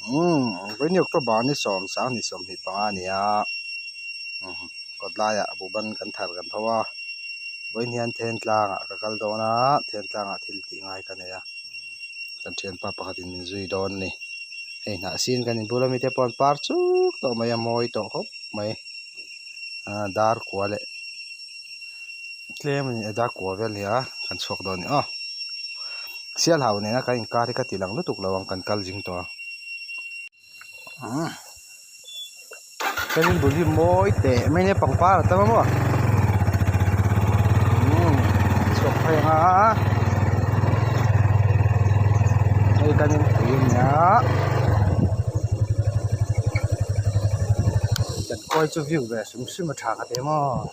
Umm vawiin October ni sawm sang ni 25 a ni a kawt laiah buhban kan thar kan tho a vawiin hian then tlangah ka kal dawn a then tlangah thil tih ngai ka nei a kan thianpa pakhatin min zui dawn a ni hei hnah sin kan inbul ami te pawh an par chuk tawh mai a mawi tawh khawp mai ah dar kua leh tlem a ni a dar kua vel a ni a kan chhuak dawn a ni aw. Sialhau nena kan inkar hi ka ti lang lutuk lo ang kan kal zing tawh a umm kan inbul hi mawi teh mai nia pangpar a tam a maw umm chhuak phei ang a hei kan inpui a nia kan kawi chu view ve hrim hrim a tha ka ti maw.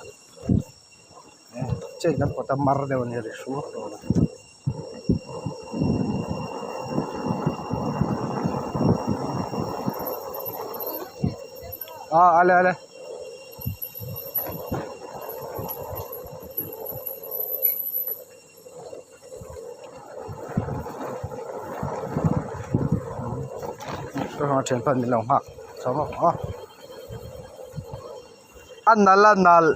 Chain kan pawt a mar deuh a ni ri hruak dawn a. Ah ale ale. Thianpa min lo nghak chho a aw. A nalh a nalh.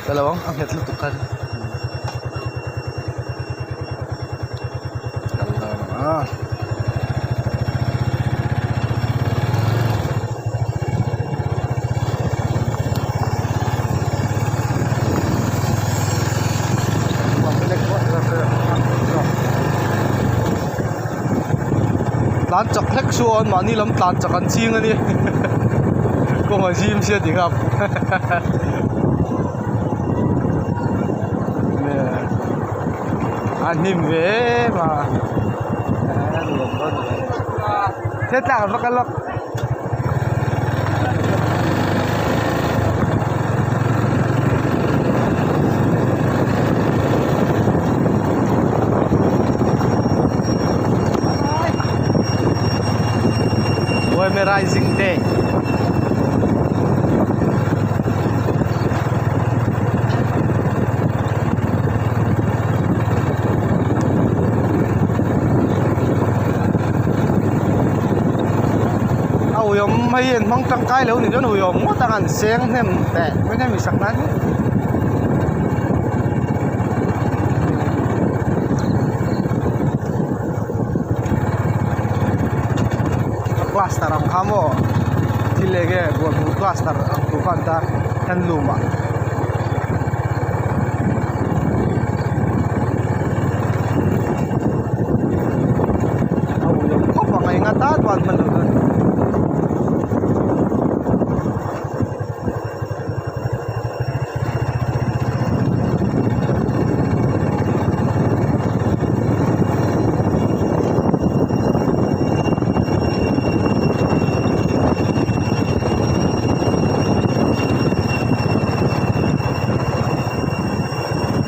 Hello ang nghet lutuk khan. Tlan chak hlek chuan mahni lam tlan chak an ching a ni kawng a zim sia tih kha a hnim ve em a thil tlak an va kal lawk. Yma Rising Day A uiawm hei hi an hmang tangkai lo ni chuan uiawm ngawt ang an seng hnem teh mai hemi sak nan hi. Cluster ang kha maw thil eng nge bualhmu cluster ang tur kha an ta handloom ah. A uiawm khawp ang a enga tan pawh an hman lo dawn.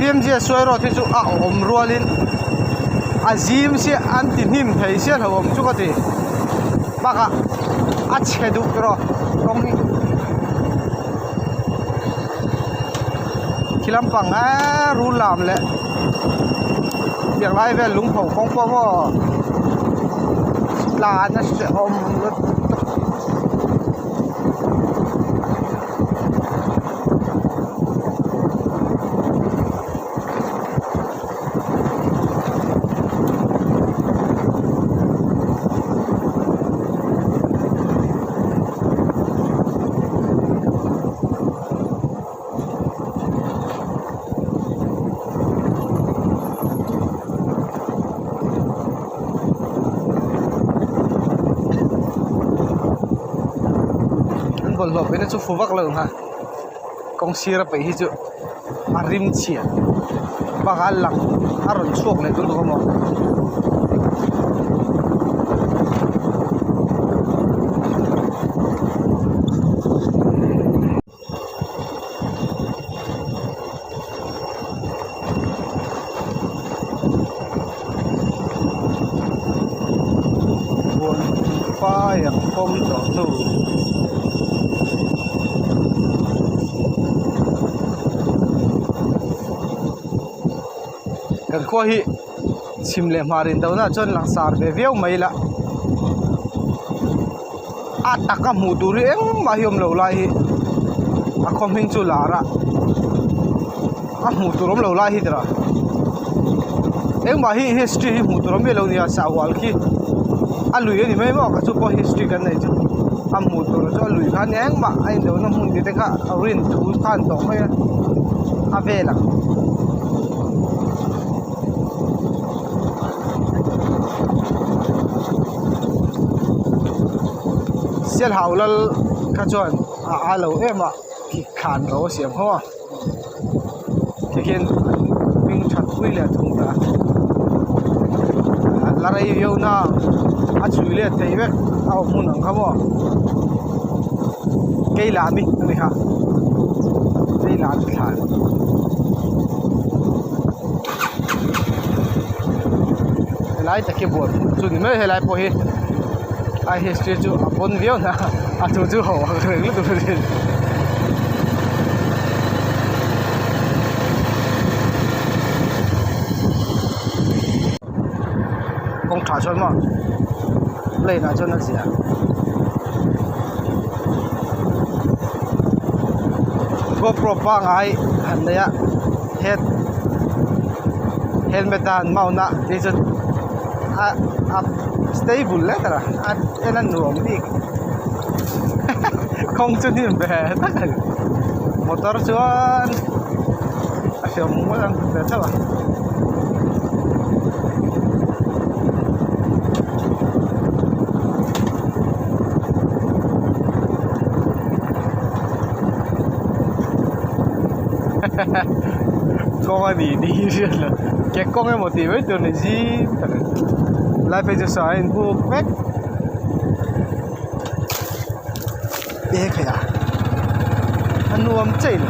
PMG suai road hi chu a awm rualin a zim chiah an ti hnim thei chiah lo awm chu ka ti bakah a chhe duh erawh kawng hi khi lampang eee rul lam leh tiang lai vel lungpho kawng pawh maw tlan a hrehawm lutuk. An bawlhhlawh paihna chu fu vak lo ang a kawng sira paih hi chu a rim chhia bakah a lang a rawn chhuak leh dawn bawk a maw. ang pawm tawh hnu. Kan khua hi chhim leh hmar indona chuan langsar ve viau mai ila a taka hmuh tur hi engmah hi awm lo lai hi a khaw hming chu lar a a hmuh tur awm lo lai hi tira engmah hi history hi hmuh tur awm miah lo nia sahhual khi a lui a ni mai maw ka chu pawh history kan neih chu a hmuh tur chu a lui kha nia engmah a indona hmun tih te kha a rin thu khan tawh mai a a vel ang. Sialhau lal kha chuan a a lo em a khi thlan ro a siam ho a tikhian hming that pui leh thung ta a la rei viau na a chhui let theih vek a awm hun ang kha maw keilami a ni kha keilami thlan. Helai tak hi buan chu ni mai helai pawh hi a history chu a pawn viau na a thu chu ho ang reng lutuk a ni. Kawng tha chuan maw plane ah chuan a zia GoPro pangai han nei a head helmet a han mount a tih chu a a stable hle tawh a en a nuam bik kawng chu hnim ve tak a ni motor chuan a hriam ngawt ang ve tho a. Kawng a ni tih hi hriat loh ke kawng emaw tih mai tur ni zim tak a ni lai phei chu sa a inbuk vek e khai a a nuam chiah in.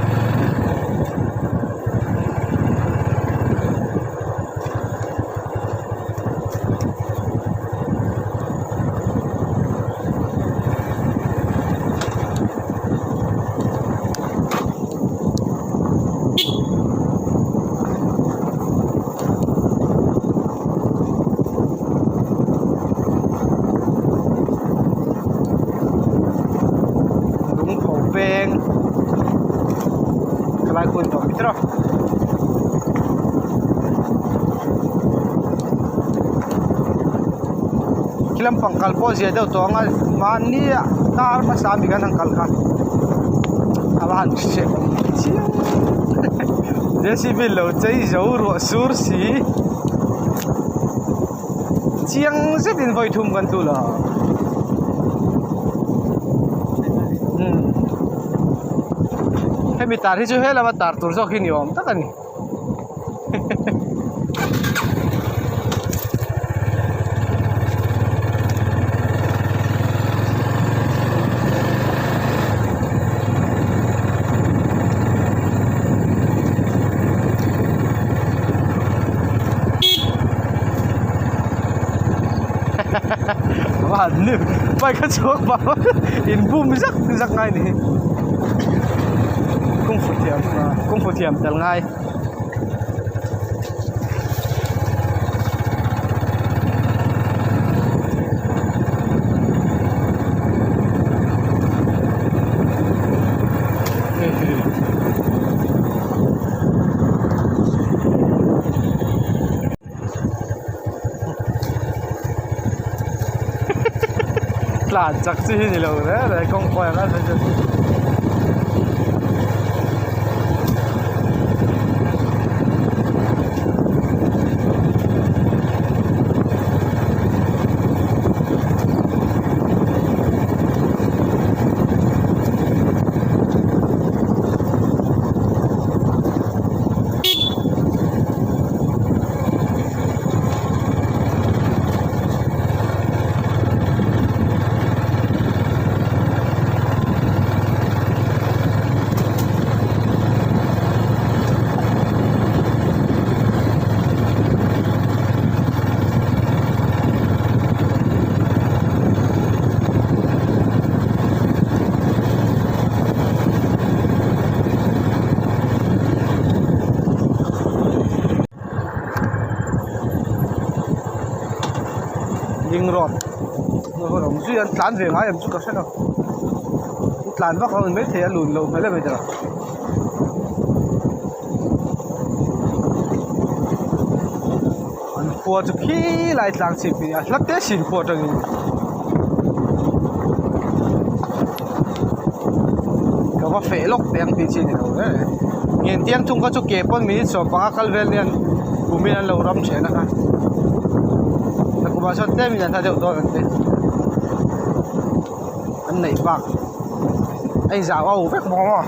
Lungpho peng khalai hun tawh mi tawh khi lampang kal pawh zia deuh tawh ang a mahni ah car hmasa ami kan han kal kha a va han hreh awm chiang JCB lo chei zo ruah sur si chiang zetin vawi thum kan tul a umm hemi tar hi chu helama tar tur zawk hi ni awm tak a ni. Bike a chhuak vang in bum zak zak ngai ni kungfu thiam kungfu thiam tel ngai. Tlan chak chi hi ni lo reng reng kawng khawi ang a chu. Ring road awm zui an tlan ve ngai em chu ka hre lo an tlan vak lo a ni maithei a lun loh hmel em mai an khua chu khilai tlang chhip hi a hla te sin khua atangin ka va feh lawk teh ang tih chi a ni lo e ngen tiang thung kha chu ke pawn minute 15 kal vel hian kumin an lo ram then a kha nakumah chuan tlem in an hla deuh dawn an ti an neih bak a inzau au vek bawk a maw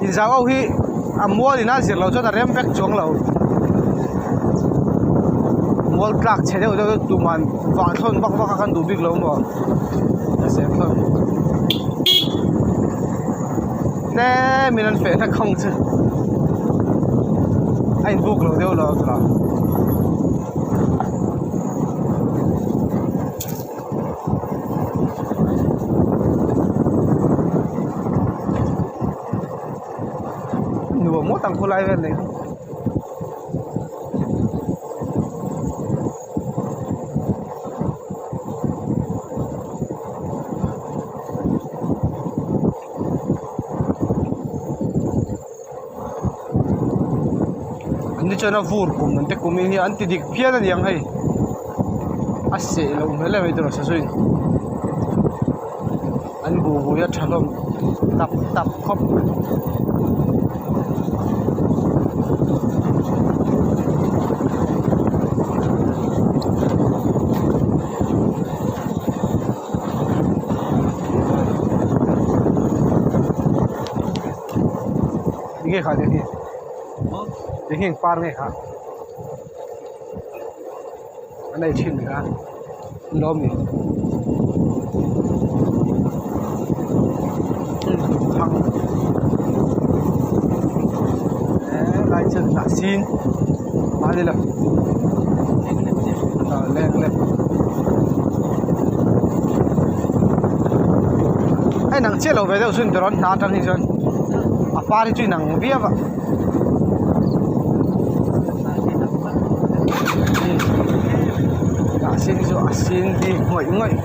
inzau au hi a mual in a zir loh chuan a rem vek chuang lo mual tlak chhe deuh deuh chu tuman vah thlawn vak vak a kan duh bik lo maw a ser thlawn tlem in an feh hlek ang chu a inbuk lo deuh lo a. Nuam ngawt ang khawlai vel nei Ni chuan a vur kum an te kum in hi an ti dik phian a niang hei a seh loh hmel em mai tur a sa zui an bu bui a tha hlawm tap tap khawp mai. Enge kha te hi enge eng par nge kha an ei thin kha an lo awm ni thang helai chu hnah sin mahni lo leng leng a inang chiah lo ve deuh chu dawr an hna atang hi chuan a par hi chu inang viau a a sin chu a sin bik ngawih ngawih.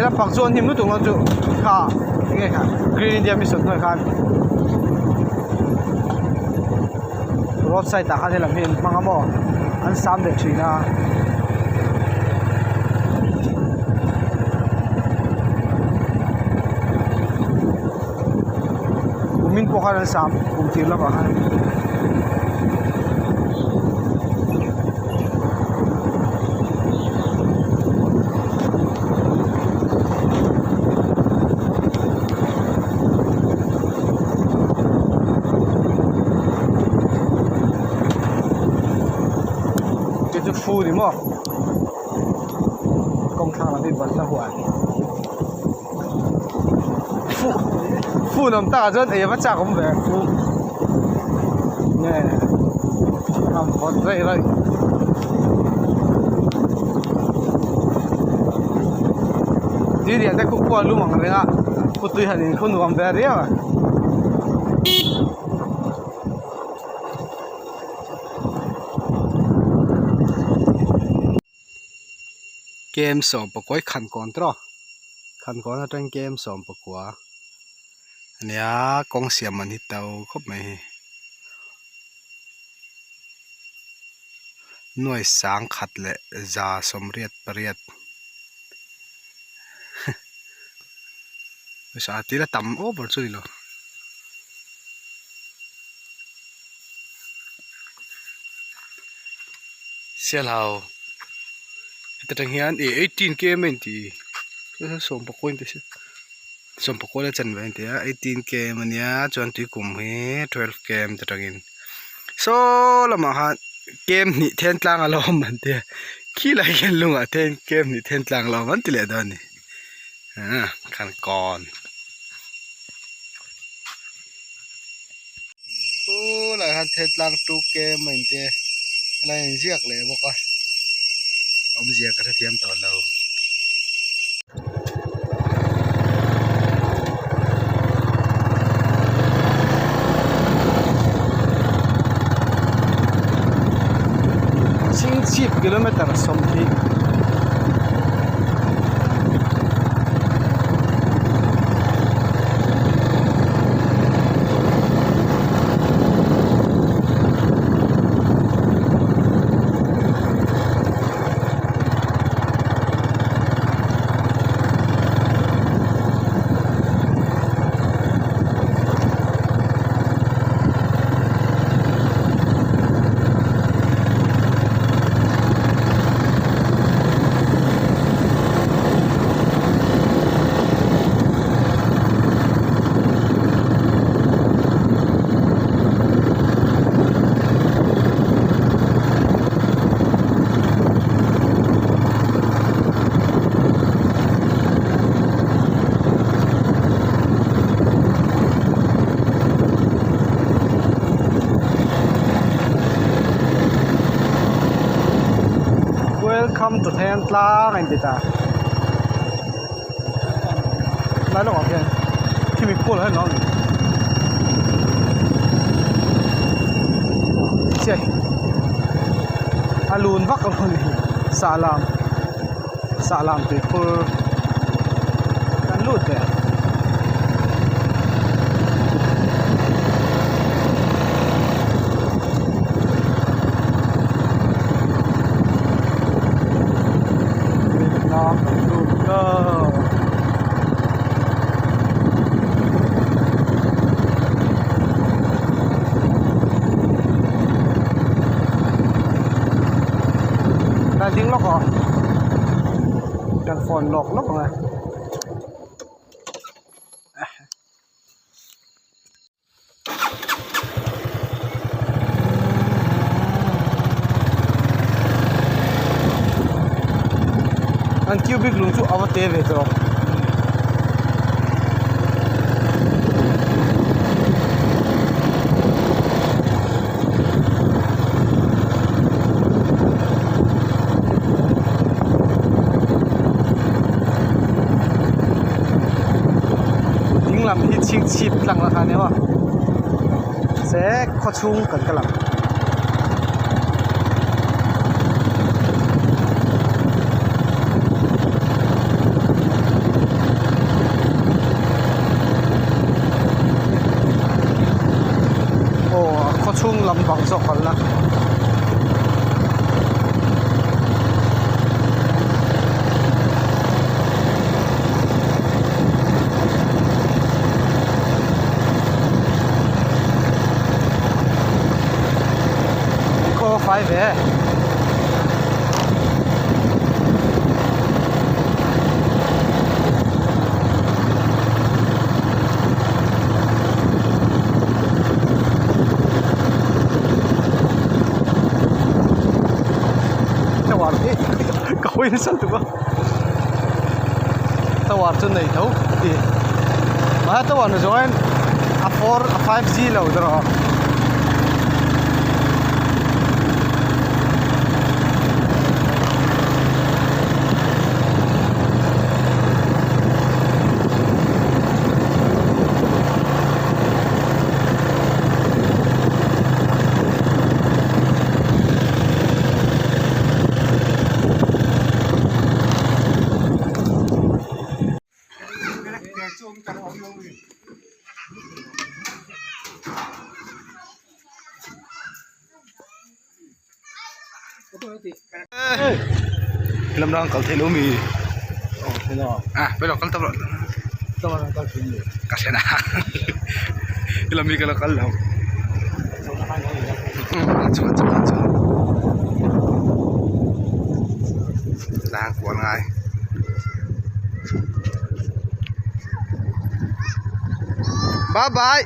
Lampang chuan hnim lutuk lo chu kha enge kha green india mission hnuai khan road side ah khan helam hi an hmang a maw an sam leh thin a. Kumin pawh khan an sam kum tir lamah khan. Chu chu fu ni maw kawng thlang lam hi balhla huan fu fu nuam takah chuan ei a va chak awm ve fu nge a vawt raih raih. Tui lian te khu khua lum ang reng a khu tui han in khu nuam ve riau a. Kem sawm pakua hi khankawn tawh khankawn atang kem sawm pakua ania kawng siam an hi to khawp mai hi. Nuai sang khat leh 188 pawisa a tila tam over chu a ni lo. Sialhau heta tang hian ih 18 km a inti 11 a inti sia 11 a chanve a inti a 18 km a nia chuan tuikum hi 12 km te tangin saw lamah khan kem hnih then tlang a lo awm an tia khilai khian lungah then kem hnih then tlang a lo awm an ti leh dawn a ni ah khan kawn. Khulai hian Thetlang 2 km a inti a helai a inziak leh bawk a awmzia ka hrethiam tawh lo. Kilometer 20. Welcome to Thentlang a inti ta lai lawkah khian khimi pool ah hian a awm a ni chiah a lun vak lo a ni sahlam sahlam tuikhur kan lut ve ang. Kan ding lawk aw kan phone lawk lawk ang e. An cubic lung chu a va te ve tawh. Ding lam hi chhing chhip tlang la kha nia aw se khaw chhung kan kal ang. Aw khaw chhung lam bang zawk kalna. Khaw fai ve. Tower hi ka hawi nasa lutuk a tower chu nei tho ti mahse tower ni zawng hian a four a 5G lo erawh. Lam rang kal theilo mi ah pelo kal tawh ka hrena helam hi ka la kal lo chuan chuan chuan tlang kual ngai. Bye bye.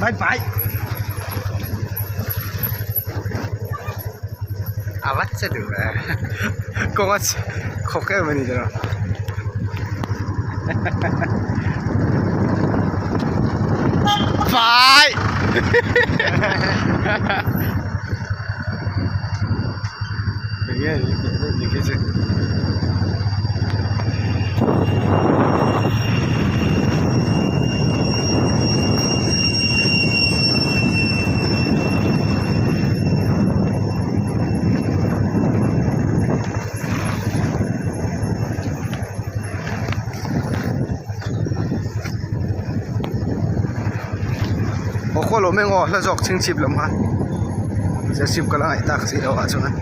Bye bye. A vat che duh e kawng a khawk em a ni tawh Bye. khua lo mai ang aw hla zawk chhingchhip lam kha serchhip ka la ngaih tak si loh ah chuan.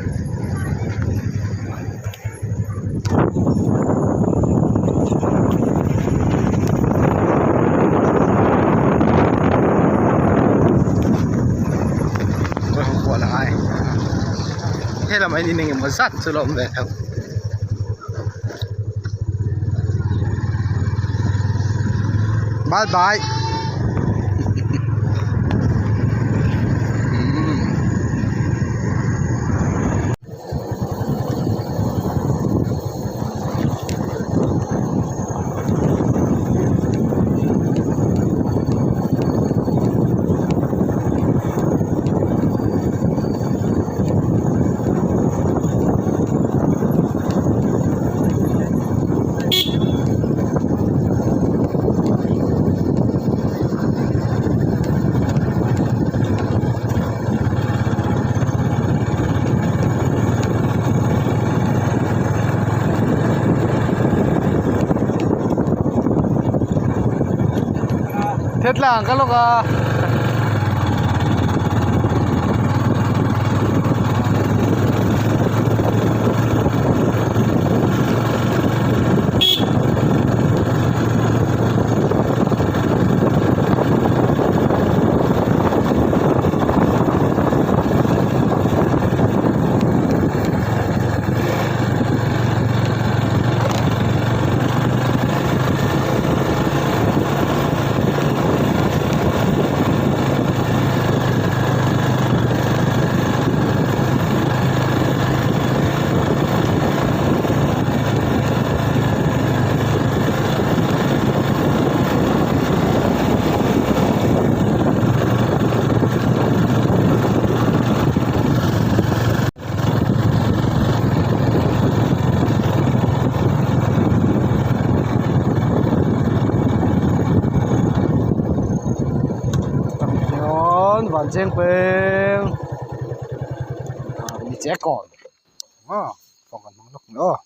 Helam ah hian in engemaw zat chu la awm ve tho. Bye bye. Tlang ka lawk a. Van cheng peng mi che kawn aw phone kan hmang lawk mai aw.